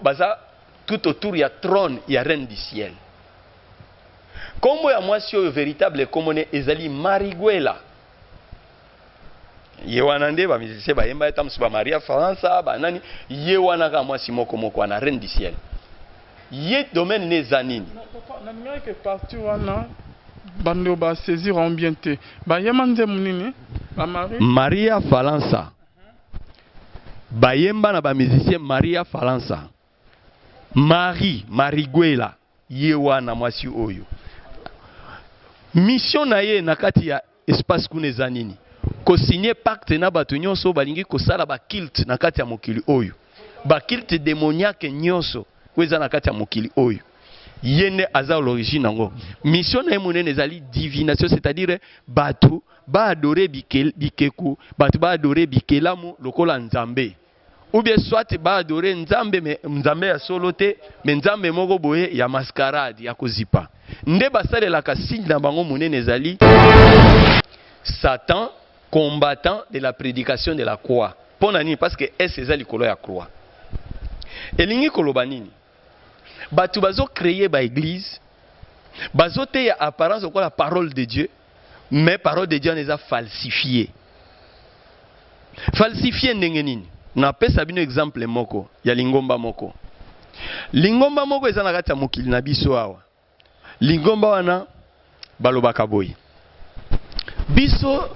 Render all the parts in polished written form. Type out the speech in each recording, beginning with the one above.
baza tout autour ya trône ya reine du ciel. Kombo ya mwasi oyo, véritable kombo ne ezali Mariguela. Ye wana nde bamusicien bayemba ye, mosusu bamaria Faransa, banani. Ye wana kaka mwasi moko moko wana, reine du ciel. Ye domaine ne eza nini? Nalingaki partie wana, bandeko basaisir yango bien te. Bayemba nzembo nini, bamari? Maria Falansa. Bayemba na bamusicien Maria Falansa, Marie Mariguela. Ye wana mwasi oyo, mission na ye na kati ya espace kuna eza nini? Kosigner pacte na bato nyonso balingi kosala baculte na kati ya mokili oyo, baculte démoniaque nyonso oyo eza na kati ya mokili oyo. Ye nde aza l'origine yango. Mission na ye monene ezali divination, c'est-à-dire bato baadorer bikeko, bato baadorer bikelamu lokola Nzambe, ou bien soit baadorer Nzambe, mais Nzambe ya solo te, mais Nzambe moko boye ya mascarade, ya kozipa. Nde basalelaka signe na bango monene ezali Satan, combattant de la prédication de la croix. Mpo na nini? Parce que s eza likolo ya croix. Elingi koloba nini? Bato bazocréer baéglise, bazoteya apparence lokola parole de Dieu, mais parole de Dieu wana eza falsifié. Falsifié ndenge nini? Napesa bino exemple moko ya lingomba moko. Lingomba moko eza na kati ya mokili na biso awa. Lingomba wana balobaka boye: biso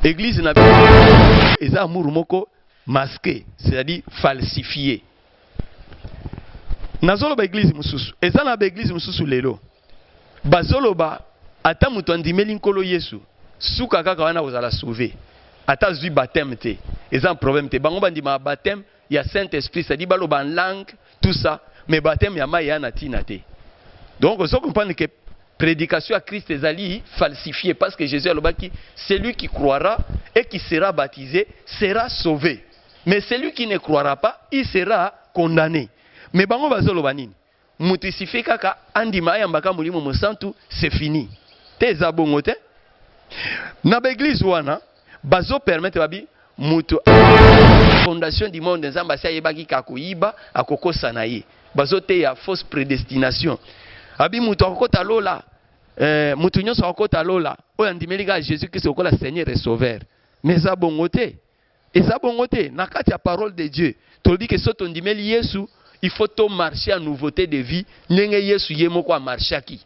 église na biso eza amour moko masqué, c'est-à-dire falsifié. Nazoloba église mosusu, eza na baéglise mosusu lelo bazoloba ata moto andimeli Nkolo Yesu, suka kaka wana, kozala sauvé, ata azwi baptême te, eza problème te. Bango bandimaka baptême ya Saint Esprit, c'est-à-dire baloba en langue, tout ça, mais baptême ya mai eya na ntina te. Donc ozo comprendre que prédication ya Christ ezali falsifié, parce que Jésus alobaki: celui qui croira et qui sera baptisé sera sauvé, mais celui qui ne croira pas, il sera condamné. Mais bango bazoloba nini? Moto isifi kaka andima, ayambaka Molimo Mosantu, c'est fini. Te, eza bongo te. Na baéglise wana bazopermettre, babi moto, fondation du monde, Nzambe asi ayebaki ka akoyiba, akokosa na ye. Bazoteya fausse prédestination. Abi moto akokota lola, moto nyonso akokota lola oyo andimeli kaka Jésus Christ lokola Seigneur et Sauveur. Mais eza bongo te, eza bongo te. Na kati ya parole de Dieu, tolobi ke so tondimeli Yesu, il faut tomarcher en nouveauté de vie, ndenge Yesu ye moko amarchaki.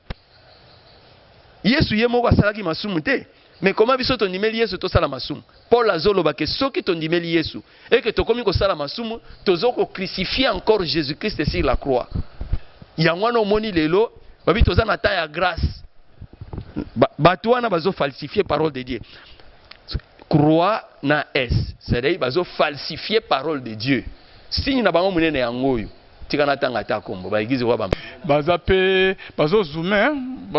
Yesu ye moko asalaki masumu te, mais koma biso tondimeli Yesu, tosala masumu? Paul azoloba ke soki tondimeli Yesu eke tokomi kosala masumu, tozo kocrucifier encore Jésus Christ sur la croix. Yango wana omoni lelo babi toza na temps ya grâce. Bato wana bazofalsifier parole de Dieu. Croix na s, c'est-à-dire bazofalsifier parole de Dieu. Signe na bango monene yango oyo. Tika natanga ata kombo baéglise kwa. Baza mpe bazozume,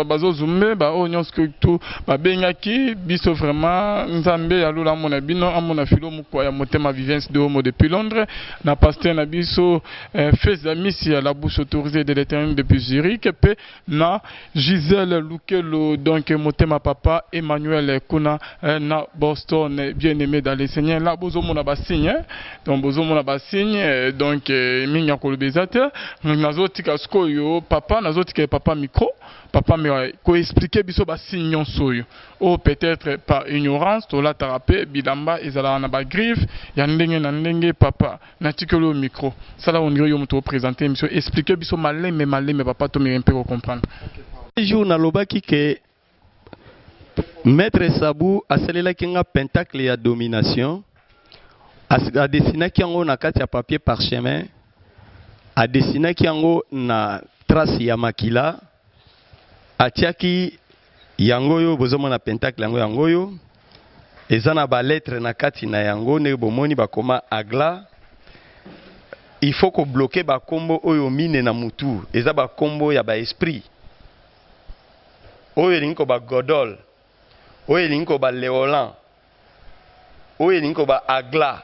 bazozume baoyo nyonso tu babengaki biso. Vraiment, Nzambe ya lola amona bino, amona filo mokwa ya motema. Vivence de Homo depuis Londres, na pasteur na biso Fes Amisi ya la bouche autorisée de l'Éternel depuis Zurich, mpe na Gisèle Lukelo, donc motema papa Emmanuel kuna na Boston. Bien aimé dans le Seigneur, là bozomona basigne, donc bozomona basigne. Donc mingi ya koloba eza te. Nazotika sikoyo papa, nazotika papa micro. Papa, me koexpliquer biso basigne nyonso oyo. Oyo peut-être par ignorance tolataka mpe bilamba ezalaka na bagriffe ya ndenge na ndenge. Papa, natikeli oyo micro. Sala on dirait yo moto oprésente émission. Explique biso maleme maleme, papa, tomeka mpe kocomprendre. Jour nalobaki ke maître Sabu asalelaki nga pentacle ya domination, adesinaki yango na kati ya papier parchemin, adesinaki yango na trace ya makila, atiaki yango oyo bozomona. Pentacle yango, yango oyo eza na balettre na kati na yango, ndenge bomoni bakoma Agla. Il faut kobloquer bakombo oyo mine na mutu. Eza bakombo ya baesprit. Oyo elingi koba Godol, oyo elingi koba Leolan, oyo elingi koba Agla.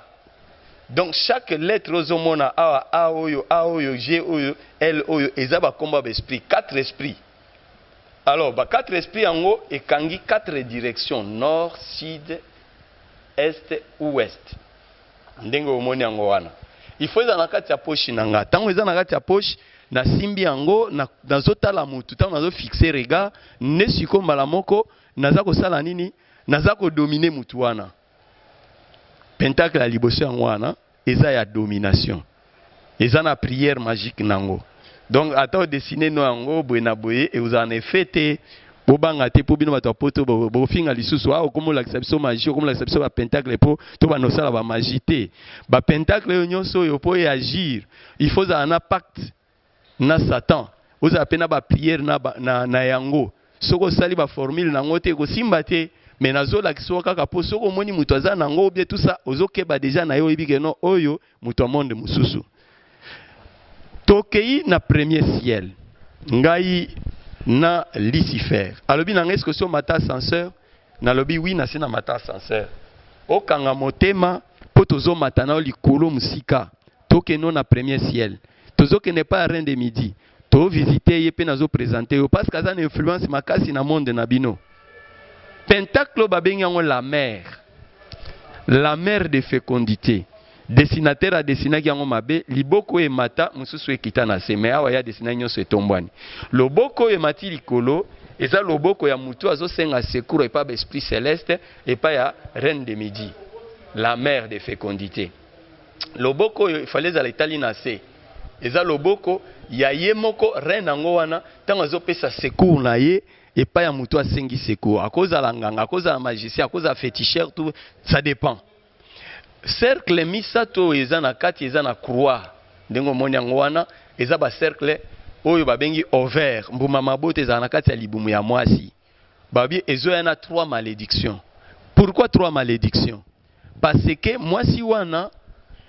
Donc chaque lettre ozomona awa, A oyo, A oyo, G oyo, L oyo, eza bakombo ya baesprit, quatre esprits. Alors ba quatre esprits yango ekangi quatre directions: nord, sud, est, ouest. Ndenge omoni yango wana, Il faut eza na kati ya poche na nga. Ntango eza na kati ya poche, nasimbi yango, nazotala motu. Ntango nazofixe regard nde sikoyo mbala moko naza kosala nini? Naza kodomine motu wana. Pentacle ya liboso yango wana eza ya domination, eza na prière magique nango. Donc ata odessine no yango boye na boye, ekozala na effet te. Bobanga te, mpo bino bato ya poto bokofinga lisusu: "Ah, okomolakisa biso magie, okomolakisa biso bapentacle mpo to banda osala bamagie te." Bapentacle oyo nyonso oyo, mpo eagir, il faut ozala na pacte na Satan, ozala mpe na baprière na yango. Soki osali baformule nango te, ekosimba te. Mais nazolakisa yo kaka mpo soki omoni moto aza nango obie tout ça, ozokeba déjà na ye, oyebi ke no, oyo moto ya monde mosusu. Tokei na premier ciel. Ngai na Lucifer alobi na ngai: "Eske osi omata ascenseur?" Nalobi: "Oui, nasi na mata ascenseur." "Okanga motema mpo tozomata na yo likolo mosika. Tokende na premier ciel, tozokende pa ya Reine de Midi, tovisite ye mpe nazoprésente yo parce que aza na influence makasi na monde na bino." Pentacle oyo babengi yango la mère, la mère de fécondité. Dessinateur adesinaki yango mabe. Liboko oyo emata, mosusu ekita na se. Mais awa ye adesinaki nyonso etombwani. Loboko oyo emati likolo eza loboko ya motu azosenga secours epai baesprit céleste, epai ya Reine de Midi, la mère de fécondité. Loboko oyo efali ezala etali na se eza loboko ya ye moko reine yango wana. Ntango azopesa secours na ye epai ya motu asengi secours, akozala nganga, akozala magicien, akozala féticheur, tout ça dépend. Cercle misato oyo eza na kati eza na croix. Ndenge omoni yango wana, eza bacercle oyo babengi ovaire, mbuma mabota ezala na kati ya libumu ya mwasi. Babi ezoya na trois malédictions. Pourquoi trois malédictions? Parce que mwasi wana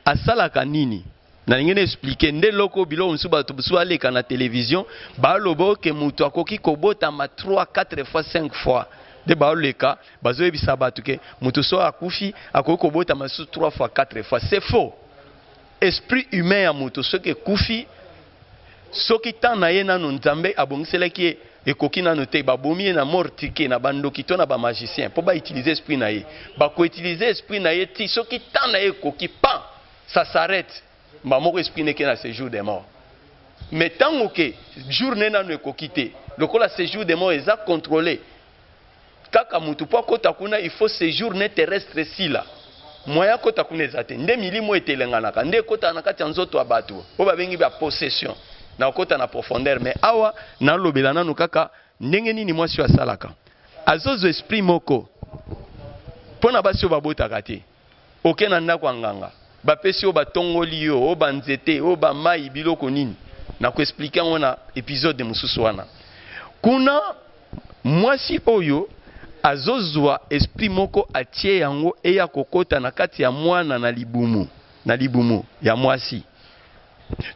asalaka nini? Nalingi na explique nde eloko biloko mosusu. Bato mosusu baleka na télévision, baloba oke moto akoki kobotama 3, 4 fois, 5 fois. Nde baoleka bazoyebisa bato ke moto so akufi akoki kobotama lisusu 3 fois, 4 fois. C'est faux. Esprit humain ya moto soki ekufi, soki temps na ye nano Nzambe abongiselaki ye ekoki nano te, babomi ye na mort tike na bandoki to na bamagicien mpo bautilize esprit na ye. Bakoutilize esprit na ye ti soki temps na ye ekoki, pan, ça s'arrête. Moko esprit neke na séjour des morts. Mais ntango ke jour ne nano ekoki te, lokola séjour des morts eza contrôlé kaka mutu mpo akɔta kuna, il faut séjour ne terrestre sila, moyen akɔta kuna eza te. Nde milimo etelenganaka, nde ekɔtaka na kati ya nzoto ya bato oyo babengi bapossession. Na kokɔta na profondeur, mais awa nalobela nanu kaka ndenge nini mwasi oyo asalaka. Azozwa esprit moko mpo na basi oyo babotaka te. Oke na ndako ya nganga, bapesi oyo batongoli yo, oyo banzete, oyo bamai, biloko nini, nakoexplike yango na épisode mosusu wana. Kuna mwasi oyo azozwa esprit moko, atie yango, eya kokota na kati ya mwana na libumu ya mwasi.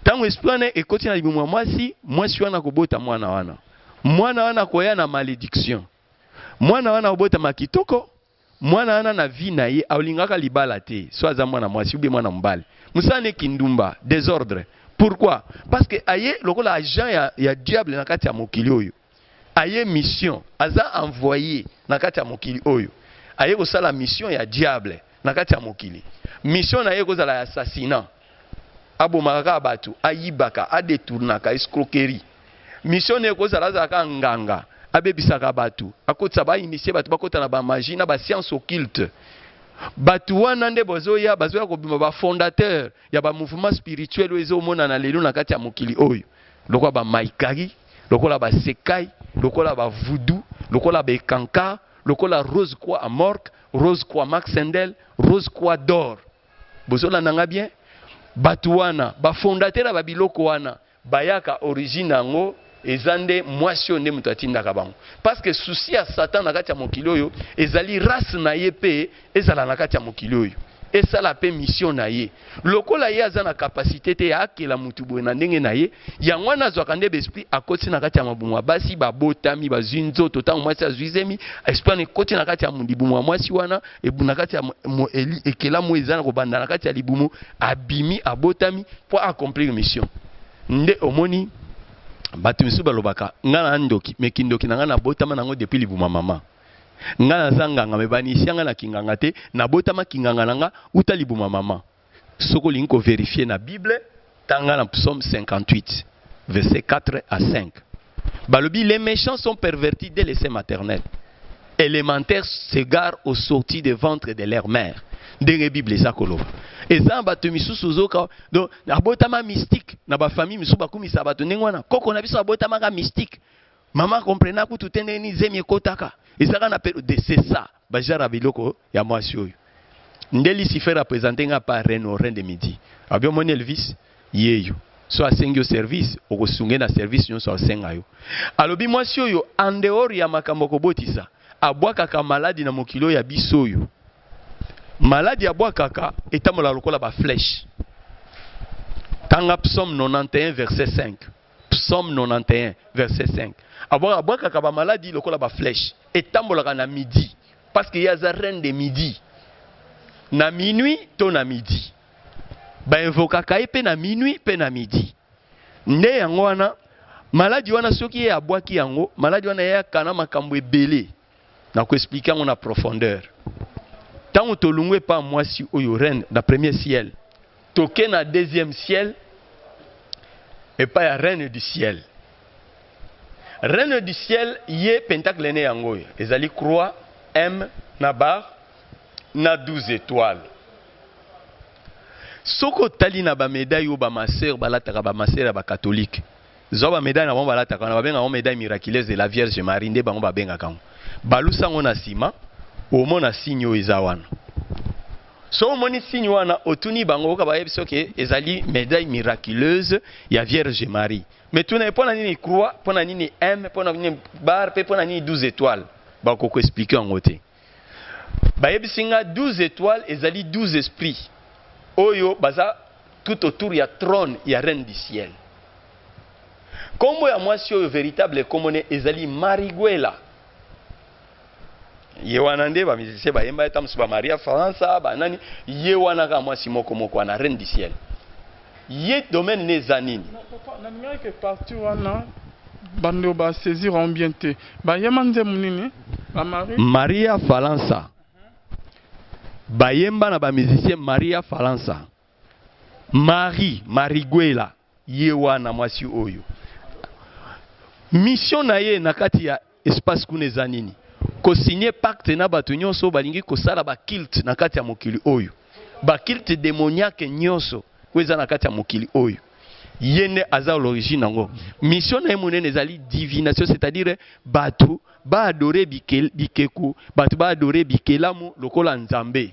Ntango esprit wana ekoti na libumu ya mwasi, mwasi wana kobota mwana wana. Mwana wana koya na malédiction. Mwana wana kobotama kitoko. Mwana wana na vie na ye alingaka libala te, so aza mwana mwasi ube mwana mobali, mosala ne kindumba, désordre. Pourquoi? Parce que aye lokola agent ya diable na kati ya mokili oyo. Aye mission, aza envoyé na kati ya mokili oyo, aye kosala mission ya diable na kati ya mokili. Mission na ye ekozala ya assassinat, abomaka kaka bato, ayibaka, adetournaka, escroquerie. Mission na ye ekozala azala kaka nganga, abebisaka bato, akotisa bainitie bato, bakota na bamagie na bascience occulte. Bato wana nde bazoya kobima bafondateur ya bamouvement spirituel oyo ezomonana lelo na kati ya mokili oyo, lokola bamaikari, lokola basekai, lokola bavoodoo, lokola baekanka, lokola Rose Croix Amorque, Rose Croix Maxendel, Rose Croix d'or. Bozolanda nga bien? Bato wana, bafondateur ya babiloko wana, bayaka origine yango eza nde mwasi oyo nde moto atindaka bango, parce que souci ya Satan na kati ya mokili oyo ezali race na ye mpe ezala na kati ya mokili oyo, esala mpe mission na ye. Lokola ye aza na capacité te ya akela mutu boye na ndenge na ye, yango wana azwaka nde baesprit, akoti na kati ya mabumu ya basi babotami, bazwi nzoto. Ntango mwasi azwi zemi, esprit wana ekoti na kati ya libumu ya mwasi wana, na kati ya ekelamu eza na kobanda na kati ya libumu, abimi, abotami mpo accomplir mission. Nde omoni bato misusu balobaka: "Nga na ndoki, me kindoki na nga nabotama nango depuis libumu ya mama. Nga naza nganga, me banisia nga na kinganga te, nabotama kinganga na nga uta libumu ya mama." Soki olingi ko verifier na Bible, tanga na Psaume 58 verset 4 à 5. Balobi les méchants sont pervertis dès le sein maternel et les menteurs s'egarent au sorti de ventre de leur mère. Ndenge Bible eza koloba. Eza na bato misusu ozoka donc abotama mystique na ba famille misusu bakumisa bato ndenge wana. Koko na biso abotamaka mystique. Mama comprena kutu te ndenge nini zemi ekotaka. Ezaka na de c'est ça. Ba genre ya biloko ya mwasi oyo. Nde Lucifer a presente nga pa reine au reine de midi. Abi omoni Elvis? Yeyo. So asengi yo service, okosunga ye na service nyonso asenga yo. Alobi mwasi oyo en dehors ya makambo ya kobotisa, abwakaka maladi na mokili oyo ya biso oyo. Maladi abwakaka etambolaka lokola ba flèche. Tanga Psaume 91 verset 5. Psaume 91 verset 5. Abwaka abwakaka ba maladi lokola ba flèche. Etambolaka na midi parce que ye aza reine de midi. Na minuit to na midi. Ba invokaka ye pe na minuit pe na midi. Nde yango wana maladi wana soki ye abwaki yango, maladi wana eyaka na makambo ebele. Na ko expliquer yango na profondeur. Tango tolungwe epa mwasi oyo reine na premier ciel, toke na deuxième ciel epai ya reine du ciel. Reine du ciel ye pentacle ne yango oyo ezali croix M na barre na 12 étoiles. Soki otali na ba medaille oyo ba ma sœur balataka, ba ma sœur ya ba catholique, zwa ba medaille na bango balataka wana, babengaka yango medaille miraculeuse de la Vierge Marie, nde bango babengaka yango. Balusa yango na sima, omona signe oyo eza wana. Soki omoni signe wana, otuni bango, oyoka bayebisi yo ke ezali medaille miraculeuse ya Vierge Marie. Mais tuna ye pona nini croix, pona nini M, pona nini barre pe pona nini 12 étoiles, bako ko expliquer yango te. Bayebisi nga 12 étoiles ezali 12 esprits oyo baza tout autour ya trône ya reine du ciel. Kombo ya mwasi oyo véritable kombo ne ezali Mariguela. Ye wana nde ba musiciens bayemba ye tamusu ba Maria Faransa ba nani, ye wana kaka mwasi moko moko wana reine du ciel. Ye domaine ne eza nini? Non papa, nalingaki ke partie wana bandeko ba saisir yango bien te. Bayemba nzembo nini? Ba Marie? Maria Falansa. Bayemba na ba musiciens Maria Falansa. Marie, Mariguela, ye wana mwasi oyo. Mission na ye na kati ya espace kuna eza nini? Ko signer pacte na bato nyonso oyo balingi kosala ba culte na kati ya mokili oyo. Ba culte demoniaque nyonso oyo eza na kati ya mokili oyo. Ye nde aza l'origine yango. Mission na ye monene ezali divination, c'est-à-dire bato ba adorer bikeko, bato ba adorer bikelamu lokola Nzambe.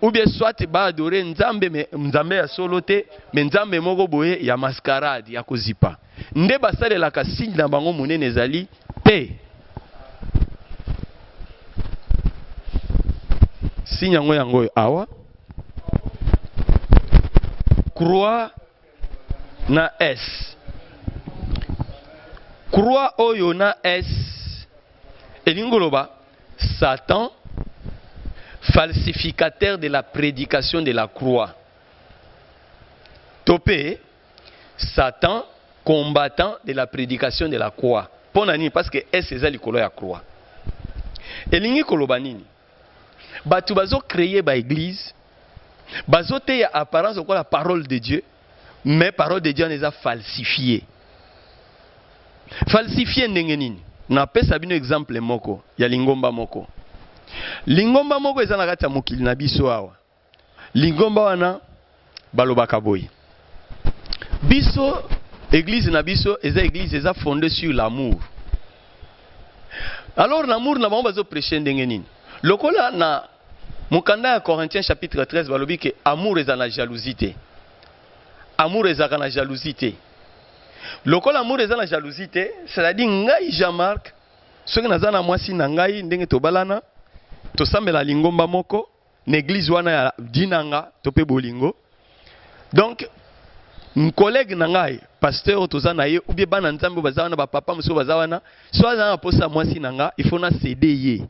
Ou bien soit ba adorer Nzambe mais Nzambe ya solo te, mais Nzambe moko boye ya mascarade, ya kozipa. Nde basalelaka signe na bango monene ezali P. Signe yango yango oyo awa. Croix na S. Croix oyo na S elingi koloba Satan falsificateur de la predication de la croix. To pe Satan combattant de la predication de la croix. Pona nini? Parce que S eza likolo ya croix. Elingi koloba nini? Batu bazo creer ba eglise, bazo teya apparence lokola parole de Dieu, mais parole de Dieu wana eza falsifier. Falsifier ndenge nini? Napesa bino exemple moko ya lingomba moko. Lingomba moko eza na kati ya mokili na biso awa. Lingomba wana balobaka boye, biso eglise na biso eza eglise eza fondée sur l'amour. Alors l'amour na bango bazo prêcher ndenge nini? Lokola na mokanda ya Corinthiens chapitre 13 balobi ke amour eza na jalousie te. Amour ezalaka na jalousie te. Lokola amour eza na jalousie te, c'est-à-dire ngai Jean-Marc soki naza na mwasi na ngai ndenge tobalana, tosambela lingomba moko, na eglise wana ya dinanga to pe bolingo donc collègue na ngai pasteur oyo toza na ye ou bien bana nzambe oyo baza wana ba papa mosusu baza wana so aza na posa mwasi na nga il faut na ceder ye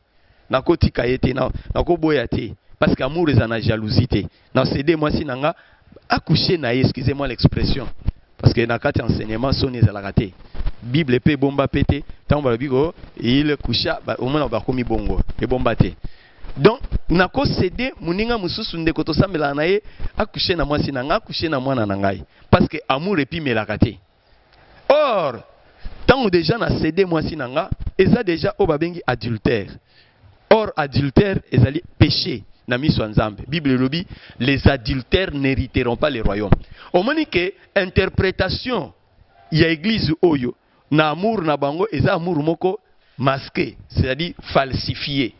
nakotika ye te nakoboya te parce que amour eza na jalousie te na ceder mwasi na nga accoucher na ye excusez moi l'expression parce que na kati ya enseignement soni ezalaka te bible pe ebomba pe te ntango balobi ko il coucha omona bakomi bongo ebomba te. Donc Nako ceder moninga mosusu, ndeko tosambelaka na ye, acoucher na mwasi na ngai, acoucher na mwana na ngai, parce que amour epimelaka te. Or ntango déjà na céder mwasi na nga, eza déjà oyo babengi adultère. Or adultère ezali péché na miso ya Nzambe. Bible elobi: "Les adultères n'hériteront pas le royaume." Omoni ke interprétation ya église oyo na amour na bango eza amour moko masqué, c'est-à-dire falsifié.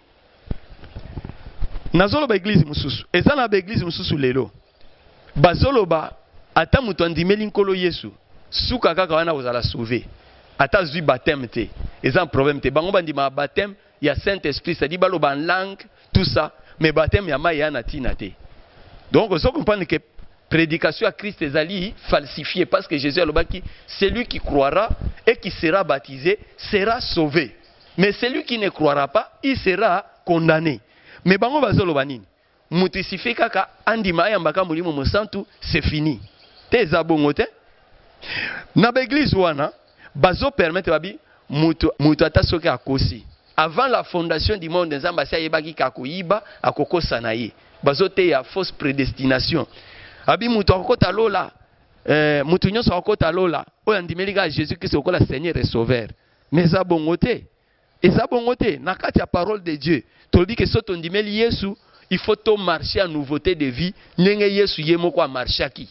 Nazoloba église mosusu, eza na baéglise mosusu lelo bazoloba ata moto andimeli Nkolo Yesu, suka kaka wana, kozala sauvé, ata azwi baptême te, eza problème te. Bango bandimaka baptême ya Saint Esprit, c'est-à-dire baloba en langue, tout ça, mais baptême ya mai eya na ntina te. Donc ozo comprendre que prédication ya Christ ezali falsifié, parce que Jésus alobaki: "Celui qui croira et qui sera baptisé sera sauvé, mais celui qui ne croira pas, il sera condamné." Mais bango bazoloba nini? Moto isifi kaka andima, ayambaka Molimo Mosantu, c'est fini. Te, eza bongo te. Na baéglise wana bazopermettre, babi moto ata soki akosi, avant la fondation du monde Nzambe asi ayebaki ka akoyiba, akokosa na ye. Bazoteya fausse prédestination. Abi moto akokota lola, moto nyonso akokota lola oyo andimeli kaka Jésus Christ lokola Seigneur et Sauveur. Mais eza bongo te, eza bongo te. Na kati ya parole de Dieu tolobi ke so tondimeli Yesu, il faut tomarcher en nouveauté de vie ndenge Yesu ye moko amarchaki.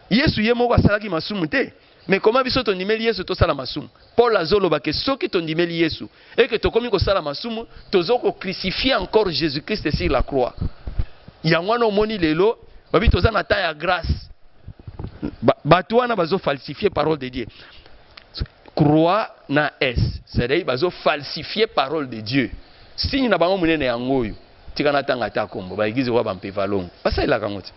Yesu ye moko asalaki masumu te, mais koma biso tondimeli Yesu tosala masumu? Paul azoloba ke soki tondimeli Yesu eke tokomi kosala masumu, tozo kocrucifier encore Jésus Christ sur la croix. Yango wana omoni lelo babi toza na temps ya grâce. Bato wana bazofalsifier parole de Dieu. Croix na s, c'est-à-dire bazofalsifier parole de Dieu. Signe na bango monene yango oyo. Tika natanga ata kombo baéglise oyo bampeva longo basalelaka yango te.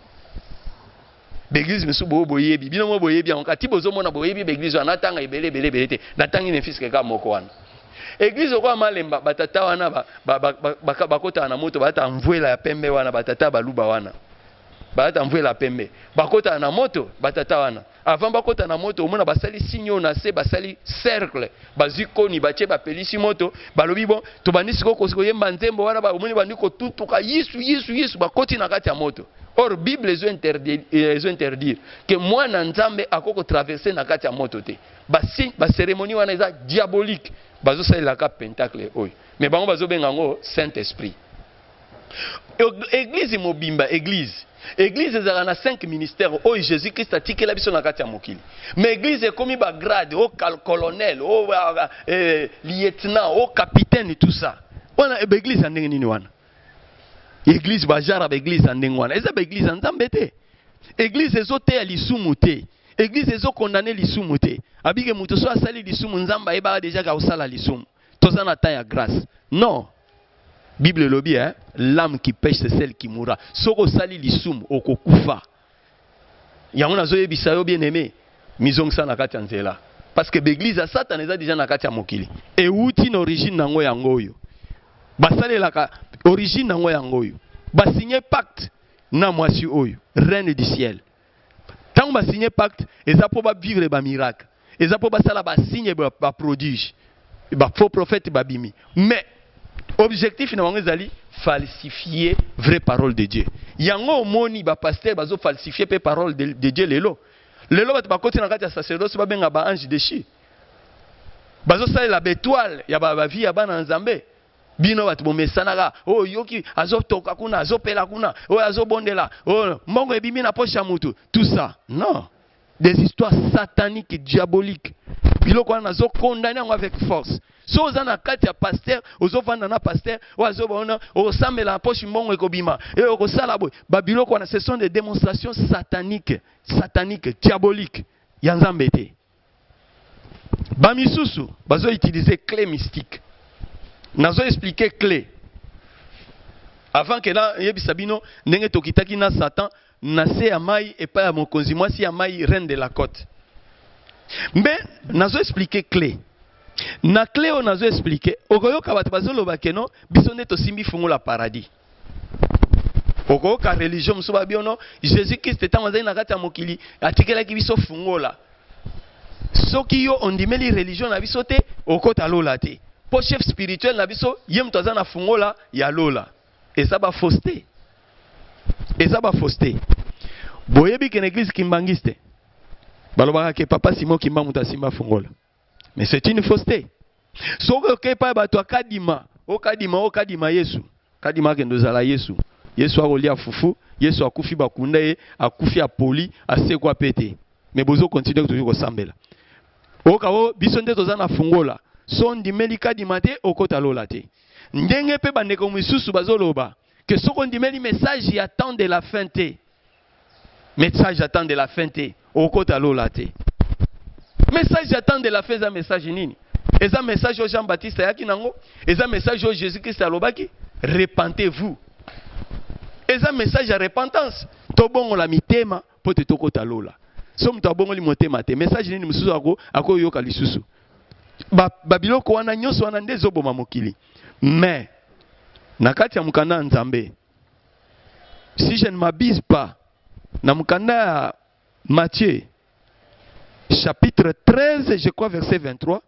Baéglise mosusu boyo boyebi, bino mo boyebi yango kati, bozomona, boyebi baéglise wana. Natanga ebele ebele ebele te, natangi ne fût-ce que kaka moko wana, église okoya Malemba. Batata wana bakotaka na moto, balata mvwela ya pembe wana. Batata baluba wana balata mvwela ya pembe, bakotaka na moto. Batata wana, avant bakota na moto, omona basali signe oyo na se, basali cercle, bazwi koni, batie, bapelisi moto, balobi: "Bon, tobandi sikoyo koyemba nzembo wana." Omoni bandi kotutuka: "Yesu, Yesu, Yesu!" Bakoti na kati ya moto. Or Bible ezo interdire ke mwana Nzambe akoki kotraverser na kati ya moto te. Bacérémonie wana eza diabolique. Bazosalelaka pentacle oyo, mais bango bazobenga yango Saint Esprit. Église mobimba, église ezalaka na 5 ministère oyo Jésus Christ atikela biso na kati ya mokili, mais église ekomi bagrade o colonel, o lieutenant, o capitaine, tout ça. Wana baéglise ya ndenge nini wana? Église bajara, baéglise ya ndenge wana eza baéglise ya Nzambe te. Église ezoteya lisumu te, église ezocondamner lisumu te. Abike moto so asali lisumu, Nzambe ayebaka déjà ka kosala lisumu, toza na temps ya grâce. Non, Bible elobi, hein, "L'âme qui pèche, c'est celle qui mourra." Soki osali lisumu, okokufa. Yango nazoyebisa yo, bien aimé, mizongisa na kati ya nzela, parce que baéglise ya Satana eza déjà na kati ya mokili. Ewuti na origine nango yango oyo basalelaka, origine nango yango oyo basigné pacte na mwasi oyo, reine du ciel. Ntango basigné pacte, eza mpo bavivre bamiracle, eza mpo basala basigne, baprodige, bafaux prophète babimi, mais objectif na bango ezali falsifier vraie parole de Dieu. Yango omoni bapasteur bazofalsifier mpe parole de Dieu. Lelo lelo bato bakoti na kati ya sacerdoce, babenga baange déchu, bazosalela baétoile ya bavie ya bana Nzambe. Bino bato bomesanaka oyo, yoki azotoka kuna, azopela kuna, oyo azobondela, oyo mbongo ebimi na poche ya mutu, tout ça. Non, des histoires sataniques, diaboliques. Biloko wana nazocondamner yango avec force. So oza na kati ya pasteur, ozovanda na pasteur oyo azobona, osambela na poche mbongo ekobima, e okosala boye, babiloko wana, ce sont des démonstrations sataniques, sataniques, diaboliques, ya Nzambe te. Bamisusu bazoutiliser clé mystique. Nazoexpliquer clé avant ke nayebisa bino ndenge tokitaki na Satan na se ya mai epai ya mokonzi mwasi ya mai, reine de la côte. Mbe nazoexpliquer clé. Na clé oyo nazoexpliquer, okoyoka bato bazoloba ke non, biso nde tosimbi fungola paradis. Okoyoka religion mosusu babi ono Jésus Christ ntango azali na kati ya mokili atikelaki biso fungola. Soki yo ondimeli religion na biso te, okota lola te, mpo chef spirituel na biso ye moto aza na fungola ya lola. Eza ba fausseté. Eza ba fausseté. Boyebi ke na église kimbanguiste balobaka ke papa Simon Kimbangu moto asimba fungola. Mais c'est une fausseté. Soki oke epai ya bato ya kadima, okadima, okadima Yesu. Kadima akende ozala Yesu. Yesu akolia fufu, Yesu akufi bakunda ye, akufi apoli, asekwa pe te. Mais bozo continuer toujours kosambela. Oka o biso nde toza na fungola. So ondimeli kadima te okota lola te. Ndenge pe bandeko misusu bazoloba que soki ondimeli message ya temps de la fin te, message ya temps de la fin te, okota lola te. Message ya temps de la fin eza message nini? Eza message oyo Jean Baptiste ayaki nango? Eza message oyo Jésus Christ alobaki? Repentez-vous. Eza message ya repentance. Tobongola mitema mpo te tokota lola. So moto abongoli motema te, message nini mosusu ako akoyoka lisusu? Ba, ba biloko wana nyonso wana nde ezoboma mokili. Mais na kati ya mokanda ya Nzambe, si je ne m'abuse pas, na mokanda ya Matthieu chapitre 13, je crois verset 23,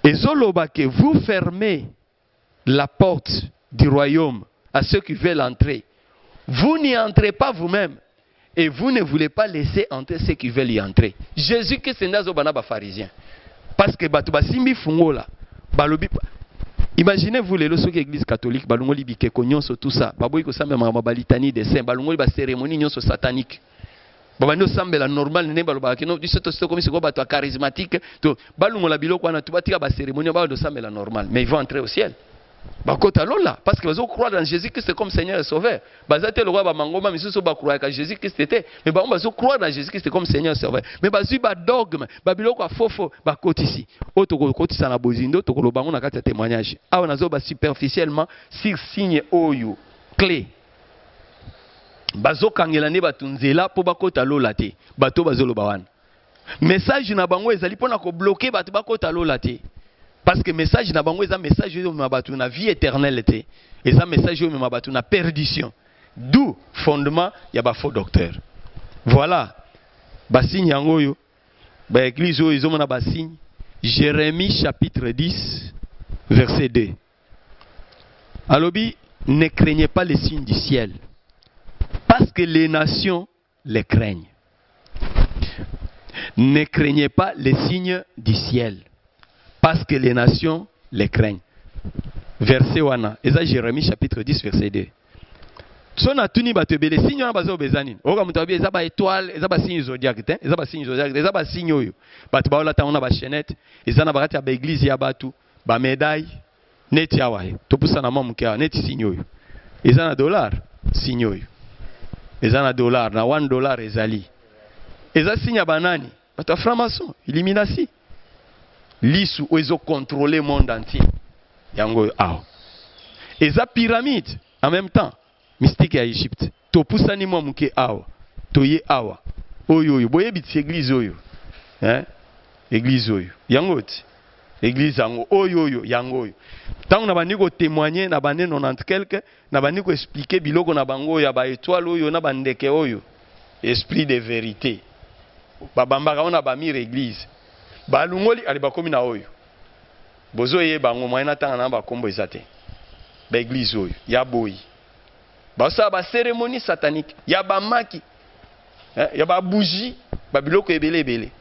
ezoloba que vous fermez la porte du royaume à ceux qui veulent entrer. Vous n'y entrez pas vous-même et vous ne voulez pas laisser entrer ceux qui veulent y entrer. Jésus-Christ nde azoba na ba pharisiens. Parce que bato basimbi fungola, balobi Imaginez-vous lelo soki église catholique balongoli bikeko nyonso tout ça, baboyi kosambela makambo ya ba litanie des saints, balongoli ba cérémonie nyonso satanique. Babandi osambela normal ndenge balobaka kino biso tosi tokomi sikoyo bato ya charismatique to balongola biloko wana to batika ba cérémonie babanda osambela normal, mais ils vont entrer au ciel. Bakota lola parce que bazo croire dans Jésus-Christ comme Seigneur et Sauveur. Baza te lokola ba mangomba misusu ba croyaka Jésus-Christ te, mais bango bazo croire dans Jésus-Christ comme Seigneur et Sauveur. Mais bazui ba dogme, ba biloko ya fofo bakotisi. Oyo tokokotisa na bozindo tokoloba yango na kati ya témoignage. Awa nazo ba superficiellement sur signe oyo clé. Bazokangela nde bato nzela mpo bakota lola te. Bato bazoloba wana. Message na bango ezali mpona kobloke bato bakota lola te. Parce que message na bango eza message oyo emema bato na vie éternelle te. Eza message oyo emema bato na perdition. D'où fondement ya ba faux docteurs. Voilà. Ba signe yango oyo, ba église oyo ezomona ba signe. Jérémie chapitre 10 verset 2. Alobi, ne craignez pas les signes du ciel, parce que les nations les craignent. Ne craignez pas les signes du ciel, parce que les nations les craignent. Verset wana, eza Jérémie chapitre 10 verset 2. So natuni bato ebele signe wana bazoba eza nini? Oyoka moto alobi eza ba étoile, eza ba signe zodiaque te, eza ba signe zodiaque te, eza ba signe oyo bato baolata yango na ba chaînette, eza na bakati ya ba église ya bato, ba médaille neti awa ye topusana mwa moke awa neti signe oyo eza na dollar, signe oyo eza na dollar, na 1 dollar ezali eza signe ya banani? Bato ya franc-maçon, illuminati, lisu oyo ezo contrôler monde entier. Yango oyo awa eza pyramide en même temps mystique ya Egypte. Topusani mwa moke awa, toye awa oyo oyo boyebi ti église oyo, hein? Église oyo yango ti église yango oyo oyo yango oyo. Ntango na bandi kotémoigner na bande 90 quelque, na bandi koexpliquer biloko na bango oyo ya ba étoile oyo na bandeke oyo, esprit de vérité babambaka ngo na bamire église, balungoli ali bakomi na oyo bozoyeba yango moyen natanga na bakombo eza te. Ba église oyo ya boyi basala ba cérémonie satanique ya bamaki, ya babougie, babiloko ebele ebele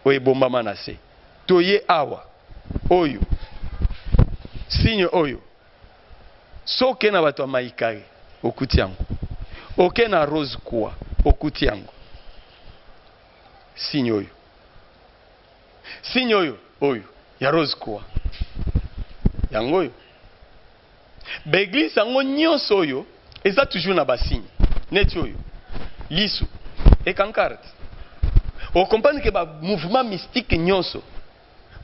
oyo ebombama na se. Toye awa oyo signe oyo, soki na bato ya maikari okuti yango, oke na rose croix okuti yango, signe oyo, signe oyo oyo ya rose croix yango oyo. Ba église yango nyonso oyo eza toujours na basigne neti oyo lisu ekankarte. Okomprendre ke ba mouvement mystique nyonso,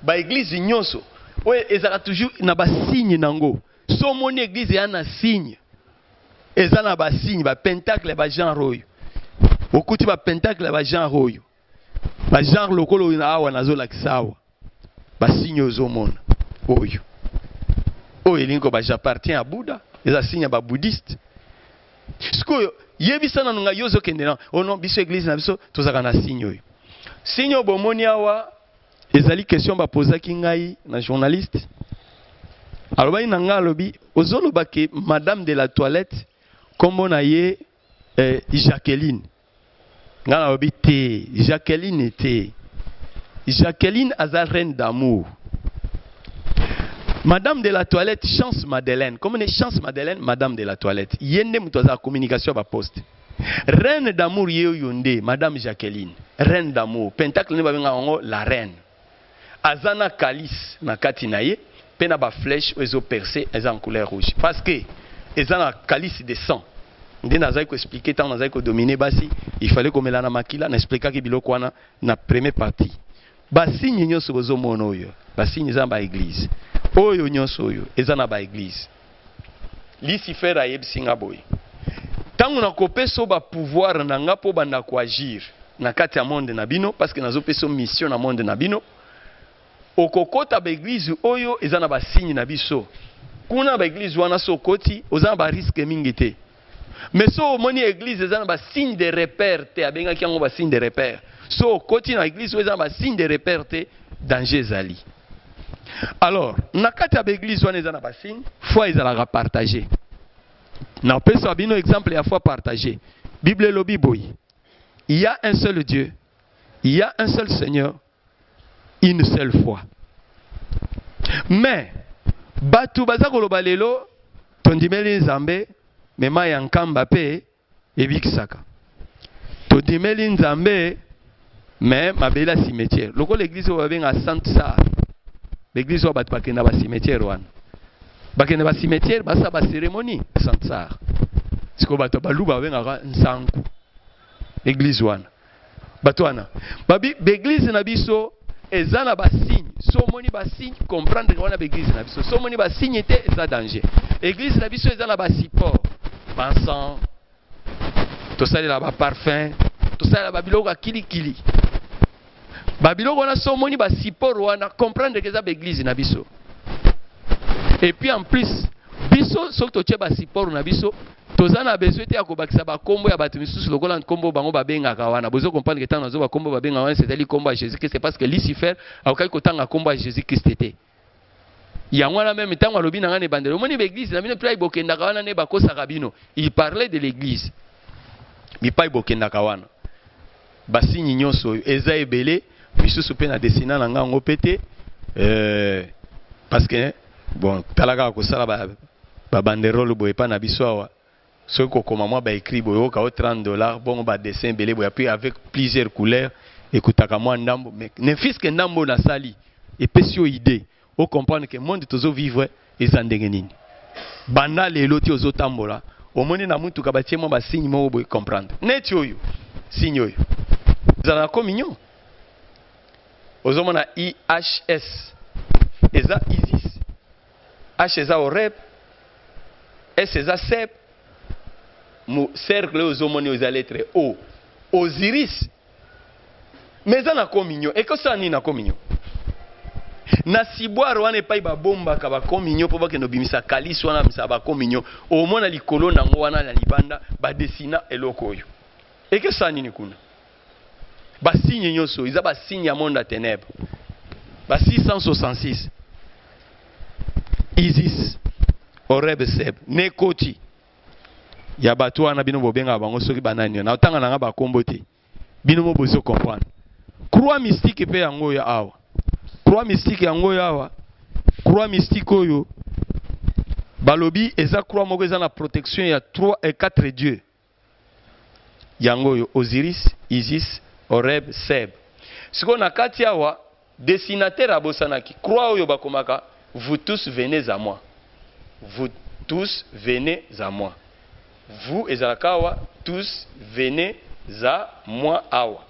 ba église nyonso oyo ezalaka toujours na basigne nango. So omoni église eya na signe, eza na basigne, bapentacle ya bagenre oyo okuti, bapentacle ya bagenre oyo, bagenre lokola oyo na awa nazolakisa awa, basigne oyo ozomona oyo oyo elingi koba j'appartiens à Bouddha, eza signe ya babouddhiste. Sikoyo yebisa nanu ngai, yo ozokende na oh non, biso église na biso tozalaka na signe oyo, signe oyo bomoni awa. Ezali question bapozaki ngai na journaliste. Alobaki na nga, alobi ozoloba ke madame de la toilette kombo na ye eh, Jacqueline. Nga nalobi te, Jacqueline te. Jacqueline aza reine d'amour. Madame de la toilette Chance Madeleine, kombo ne Chance Madeleine, madame de la toilette. Ye nde moto azala communication ya ba poste. Reine d'amour ye oyo nde madame Jacqueline, reine d'amour. Pentacle nde babengaka yango la reine. Aza na calice na kati na ye pe na ba flèches oyo ezo percer eza en couleur rouge parce que eza na calice de sang nde nazali ko expliquer tango nazali ko dominer basi il fallait komela na makila na explikaki biloko wana na premier partie ba signe nionso bozo mona oyo ba signe eza na ba eglise oyo nionso oyo eza na ba eglise Lucifer ayebisi nga boye tango nakopesa yo ba pouvoir na nga po obanda ko agir na kati ya monde na bino parce que nazopesa yo mission na monde na bino okokota ba eglise oyo eza na ba signe na biso kuna na ba eglise wana so okoti oza na ba risque mingi te mais so omoni eglise eza na ba signe de repère te abengaki yango ba signe de repère so okoti na eglise oyo eza na ba signe de repère te danger ezali Alors, na kati ya ba eglise wana eza na ba signe, foi ezalaka partage. Na pesa bino exemple ya foi partage. Bible elobi boye, il y a un seul Dieu, il y a un seul Seigneur, une seule foi. Mais batu baza koloba lelo tondimeli Nzambe, mais mayi ya Nkamba pe ebikisaka. Tondimeli Nzambe mais mabele ya cimetière lokola eglise oyo babengaka Sainte Sar, eglise oyo bato bakenda ba cimetière wana, bakenda ba cimetière basala ba cérémonie Sainte Sar. Sikoyo bato ya baluba babengaka Nsanku eglise wana. Bato wana babi baeglise na biso eza na ba signe, so omoni ba signe comprendre wana baeglise na biso, so omoni ba signe te eza danger. Eglise na biso eza na ba support, ba encens, tosalela ba parfum, tosalela ba biloko ya kilikili, ba biloko wana so omoni ba support wana comprendre que eza baeglise na biso. Et puis en plus biso soki totie ba support na biso toza na besoin te ya kobakisa ba kombo ya bato misusu lokola nkombo bango babengaka wana. Bozo comprendre que ntango nazo ba kombo babengaka wana c'est-à-dire kombo ya Jésus Christ, parce que Lucifer akokaki kotanga kombo ya Jésus Christ te. Yango wana meme ntango alobi na ngai na ebandeli, omoni ba eglise na bino epai bokendaka wana nde bakosaka bino. Il parlait de l'église bipai bokendaka wana, basinyi nyonso oyo eza ebele, misusu mpe na desina na ngai yango mpe te, parce que bon, tala kaka kosala ba banderole boye epai na biso awa, soki kokoma mwa ba écrit boye oyoka o 30 dollars, bongo ba dessin ebele boye puis avec plusieurs couleurs ekutaka mwa ndambo, mais ne fût-ce que ndambo oyo nasali epesi yo idée o comprendre que monde tozo vivre eza ndenge nini. Banda lelo ti ozotambola, omoni na mutuka batie mwa basigne moko boye, comprendre neti oyo signe oyo ezala na communion, ozomona IHS eza Isis, H eza Horeb, S eza Seb, mo cercle oyo ozomoni oyo eza lettre O, Osiris. Mais eza na communion, ekosala nini na communion? Na ciboire wana epai babombaka bacommunion mpo bakende obimisa calice wana, bamisaka bacommunion, omona likolo nango wana na libanda badesina eloko oyo, ekesala nini kuna? Basigne nyonso eza basigne ya monde ya ténèbre, ba 666, Isis, Horeb, Seb nekoti ya bato wana bino bobengaka bango soki banani, na otanga nanga bakombo te, bino mo bozo comprendre. Croix mystique mpe yango oyo awa, croix mystique yango oyo awa, croix mystique oyo balobi eza croix moko eza na protection ya 3 et 4 dieux. Yango oyo Osiris, Isis, Horeb, Seb. Sikoyo na kati awa dessinateur abosanaki croix oyo bakomaka vous tous venez à moi, vous tous venez à moi, vous ezalaka awa, tous venez à moi awa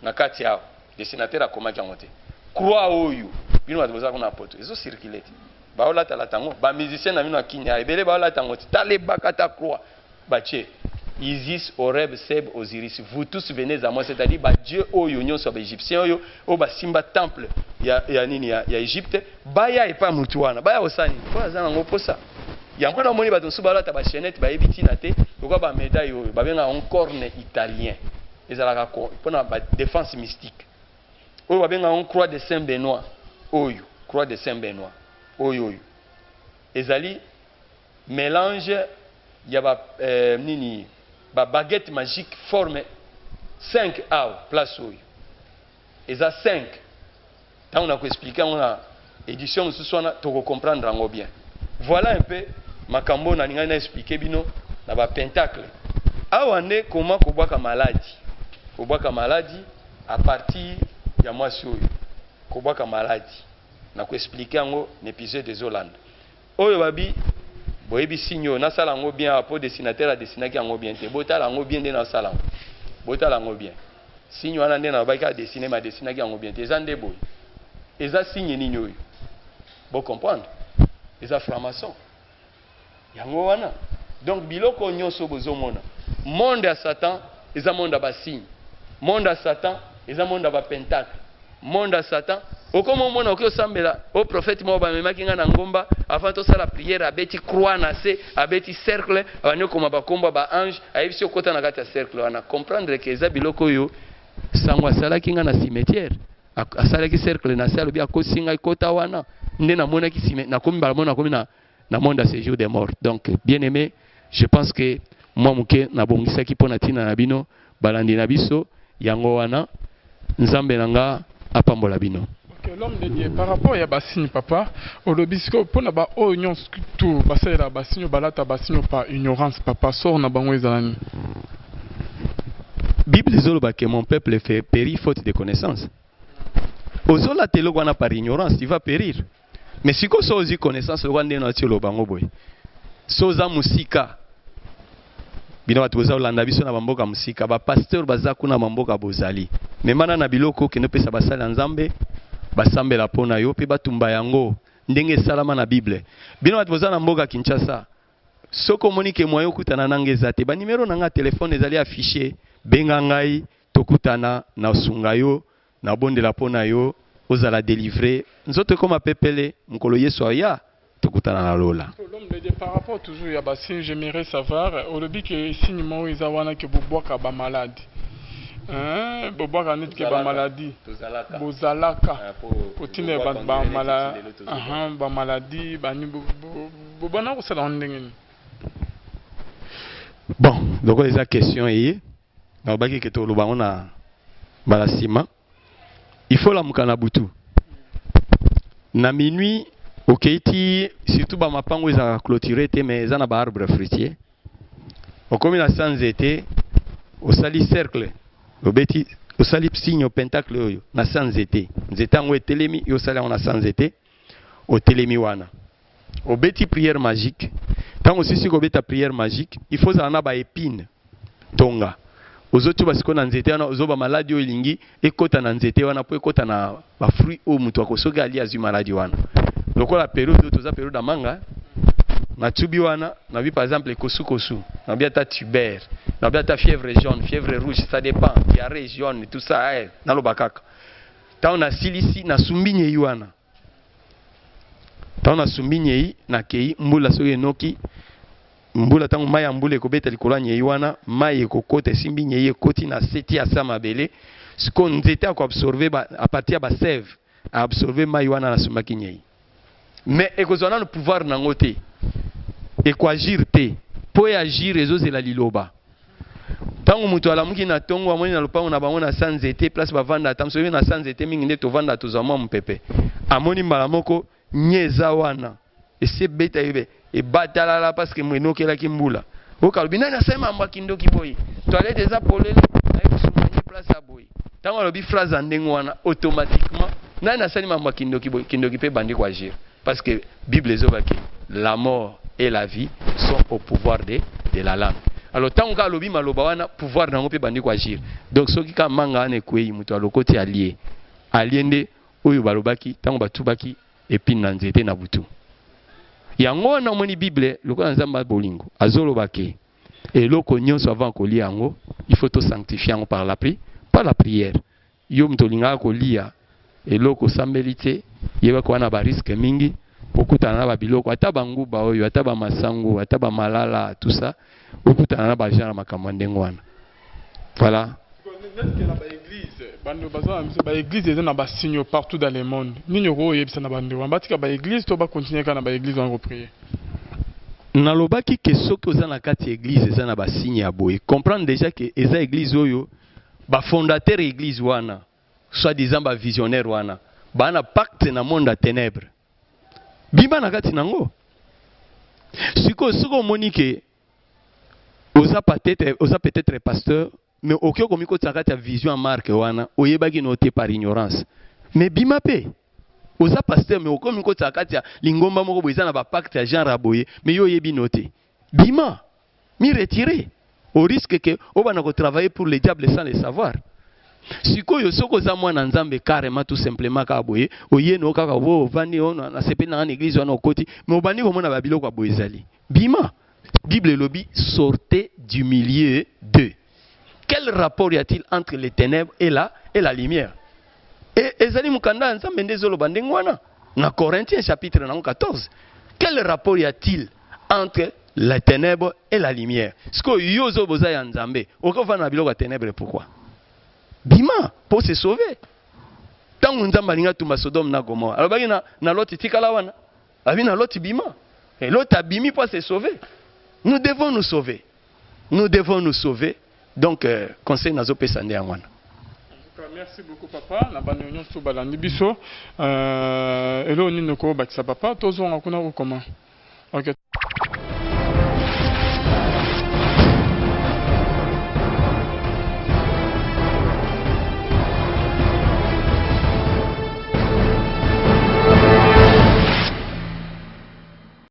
na kati awa dessinateur akomaki yango te. Croix oyo bino bato boza kuna poto ezo circule te, baolatalata yango, bamusicien na bino ya Kinya ebele baolata yango te. Tala ebaka ta croix batie Isis, Horeb, Seb, Osiris, vous tous venez à moi, c'est-à-dire ba dieu oyo nyonso ya baégyptien oyo oyo basimba temple ya nini ya Égypte, baya epa mutu wana, baya kosala nini? Mpo aza nango mposa yango wana. Omoni bato mosusu balata bachaînette, bayebi ntina te, lokola bamédaille oyo babengaka yango corne italien, ezalaka mpona badéfense mystique. Oyo babengaka yango croix de Saint Benoît, oyo croix de Saint Benoît oyo oyo. Ezali melange ya ba eh, nini ba baguette magique forme 5 awa place oyo eza 5 ntango na koexplike yango na édition mosusu wana tokocomprendre yango bien. Voilà un peu makambo oyo nalingaki na explike bino na ba pentacle awa nde koma kobwaka maladi, kobwaka maladi à partir ya mwasi oyo, kobwaka maladi na koexplike yango na épisode ezolanda oyo. Babi boyebi signe oyo nasala yango bien awa po dessinateur adesinaki yango bien te. Botala yango bien nde nasala yango, botala yango bien. Signe wana nde nalobaki adesine, me adesinaki yango bien te. Eza nde boye. Eza signe nini oyo? Bocomprendre, eza franc-maçon yango wana. Donc biloko oyo nyonso bozomona, monde ya Satan eza monde ya basigne, monde ya Satan eza monde ya bapentacle, monde ya Satan. Okoma omona oki osambela o prophète moko bamemaki ngai na ngomba avant tosala prière, abeti croix na se, abeti cercle, abandi okoma bakombo ya baange, ayebisi okota na kati ya cercle wana. Comprendre ke eza biloko oyo sango asalaki ngai na cimetière. Asalaki cercle na se, alobi akosi ngai kota wana nde namonaki nakomi mbala moko nakomi na monde ya séjour des morts. Donc bien aimé, je pense que mwa moke nabongisaki mpo na ntina na bino balandi na biso. Yango wana, Nzambe na nga apambola bino. Ok, l'homme de Dieu, par rapport ya basigne, papa, olobi sikoyo mpona baoyo nyonso tu basalela basigne, balata basigne par ignorance, papa, sort na bango ezala nini? Bible ezoloba que mon peuple fait périr faute de connaissance. Ozolata eloko wana par ignorance, tu vas périr. Mais sikoyo so ozwi connaissance lokola ndenge nauti oloba yango boye, so oza mosika, bino bato boza kolanda biso na bamboka mosika, bapasteur baza kuna bamboka bozali, memana na biloko, okende opesa basali ya Nzambe basambela mpo na yo mpe batumba yango ndenge esalama na Bible. Bino bato boza na mboka Kinshasa, soki omoni ke moyen okutana nanga eza te, banimero na nga ya telefone ezali affiche, benga ngai tokutana, nasunga yo, nabondela mpo na yo, ozala délivre, nzoto ekoma pepele, mokolo Yesu aya tokutana na lola. L'homme de Dieu, par rapport toujours ya basigne, j'aimerais savoir, olobi ke signe moko eza wana ke bobwaka bamaladi, hein, bobwaka neti ke bamaladi bozalaka kotinda bato bamaladi bani, bobanda kosala yango ndenge nini? Bon, lokola eza question eye nalobaki ke toloba yango na mbala nsima, il faut lamuka na butu na minuit, okei ti surtout bamapango ezalaka clôturé te mais eza na baarbre fruitier, okomi na sa nzete, osali cercle, obeti, osali signe pentacle oyo na sa nzete, nzete yango etelemi, yo osali yango na sa nzete, otelemi wana, obeti prière magique. Ntango osisi kobeta prière magique, il faut ozala na baépine tonga, ozotuba sikoyo na nzete wana, ozoba maladi oyo elingi ekota na nzete wana mpo ekota na bafruit oyo moto ako soki ali azwi maladi wana. Lokola periode oyo toza periode ya manga, natubi wana, nabi par exemple kosukosu, nabi ata tuber, nabi ata fièvre jaune, fièvre rouge, ça dépend, diarrhée jaune, tout ça, eh, naloba kaka. Ntango nasilisi, nasumbi nyei wana, ntango nasumbi nyei, nakei mbula soki enoki, mbula, ntango mai ya mbula ekobeta likolo ya nyei wana, mai ekokota, esimbi nyei, ekoti na se ti asa mabele. Sikoyo nzete akoabsorbe à partir ya basève, aabsorbe mai wana nasumbaki nyei, mais ekozwa nano pouvoir nango te, ekoagir te. Mpo eagir, ezozela liloba. Ntango moto alamuki na ntongo, amoni na lopango na bango na sa nzete, place bavanda, ata mosusu na sa nzete mingi nde tovanda, tozwa mwa mopepe, amoni mbala moko nye eza wana esi ebeta ye ebatalala parce que enokelaki mbula. Oyoka alobi: "Nani asali mambo ya kindoki boye? Toilette eza polele, naye kosumba nye place ya boye." Ntango alobi phrase ya ndenge wana, automatiquement "Nani asali mambo ya kindoki boye?", kindoki mpe ebandi koagir, parce que Bible ezobaki: "La mort et la vie sont au pouvoir de la langue." Alors ntango kaka alobi maloba wana, pouvoir nango mpe ebandi koagir. Donc soki kaka manga wana ekwei, moto alokoti, alie, alie nde oyo balobaki ntango batubaki epine na nzete na butu. Yango wana omoni Bible, lokola Nzambe ya bolingo azoloba ke eloko nyonso avant kolia yango, il faut tosanctifie yango par la prière. Yo moto olingaka kolia eloko osambeli te, yebaki wana barisque mingi okutana na babiloko, ata banguba oyo, ata bamasangu, ata bamalala, tout ça, okutana na bagenre makambo ya ndenge wana. Voilà. Neti na baeglise. Bandeko baza na biso ba église eza na ba signaux partout dans le monde. Nini okoki koyebisa na bandeko wana batika ba église to ba continuer kaka na ba église wana ko prier? Nalobaki ke soki oza na kati ya église eza na ba signe ya boye, comprendre déjà ke eza église oyo ba fondateur ya église wana soit disant ba visionnaire wana ba na pacte na monde ya ténèbres. Bima na kati nango. Sikoyo soki omoni ke oza peut-être oza peut-être pasteur mais okoki komikotisa na kati ya vision ya marque wana oyebaki no te par ignorance mais bima pe oza pasteur mais okomi komikotisa na kati ya lingomba moko boye eza na ba pacte ya genre ya boye mais yo oyebi no te bima mi retirer au risque que obanda ko travailler pour le diable sans le savoir sikoyo soki oza mwana nzambe carrément tout simplement kaka boye oye no kaka bo ovandi nasepeli nanga na église wana okoti mais obandi komona babiloko ya boye ezali bima. Bible elobi sortez du milieu d'eux. Quel rapport y a-t-il entre les ténèbres et la, et la lumière? Et ezali mokanda ya Nzambe nde ezoloba ndenge wana na Corinthiens chapitre nango 14. Quel rapport y a-t-il entre les ténèbres et la lumière? Sikoyo yo ozo boza ya Nzambe, okofanda na biloko ya ténèbres pourquoi? Bima pour se sauver. Tango Nzambe alingi atumba Sodome na Gomorrhe, alobaki na, na Lot tikala wana. Abi na Lot bima. Et Lot abimi pour se sauver. Nous devons nous sauver. Nous devons nous sauver. Donc euh, conseil nazo pesa nde yango wana. Merci beaucoup papa na bando nyonso balandi biso euh, eloko nini okobakisa papa tozonga kuna okoma ok.